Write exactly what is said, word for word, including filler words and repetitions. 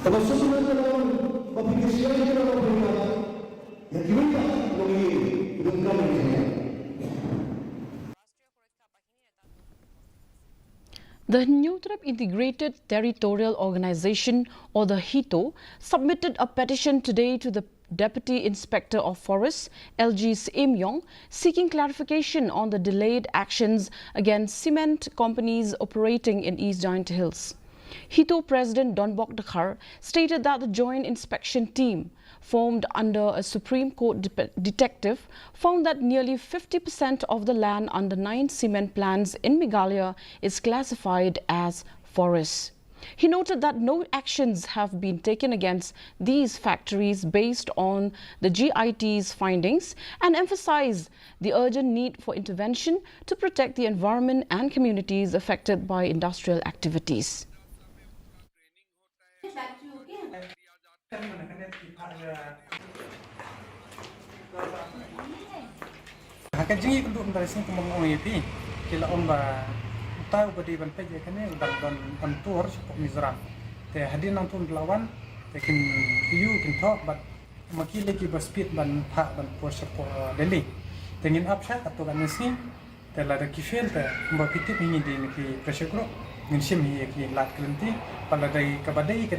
Kaba sngewsih ka long ba phi kynshai ïa kaba phi ïa kiwei pat ki nongïalam ki donkam ïa ki. The Hynñiewtrep Integrated Territorial Organization, or the HITO, submitted a petition today to the Deputy Inspector of Forests, L G Syiem Yong, seeking clarification on the delayed actions against cement companies operating in East Jaintia Hills. HITO President Donbok Dkhar stated that the Joint Inspection Team, formed under a Supreme Court de- detective, found that nearly fifty percent of the land under nine cement plants in Meghalaya is classified as forests. He noted that no actions have been taken against these factories based on the G I T's findings and emphasized the urgent need for intervention to protect the environment and communities affected by industrial activities. Ha ka jingïakynduh mynta ka sngi kumba nga ong ïa phi, ki la ong ba utai uba dei ban peit ïa kane u dang don on tour shapoh Mizoram. Te hadien nangta ki la wan, te kin ïoh kin thoh bad ma ki lei kiba speed ban phah ban poi shapoh, uh, Delhi. Te ngin ap shah katto katne sngi. Te lada ki fail te kumba phi tip hi ngi dei na ki pressure group, ngin shim hi ïa ki lad ki lynti. Bad lada kaba dei kane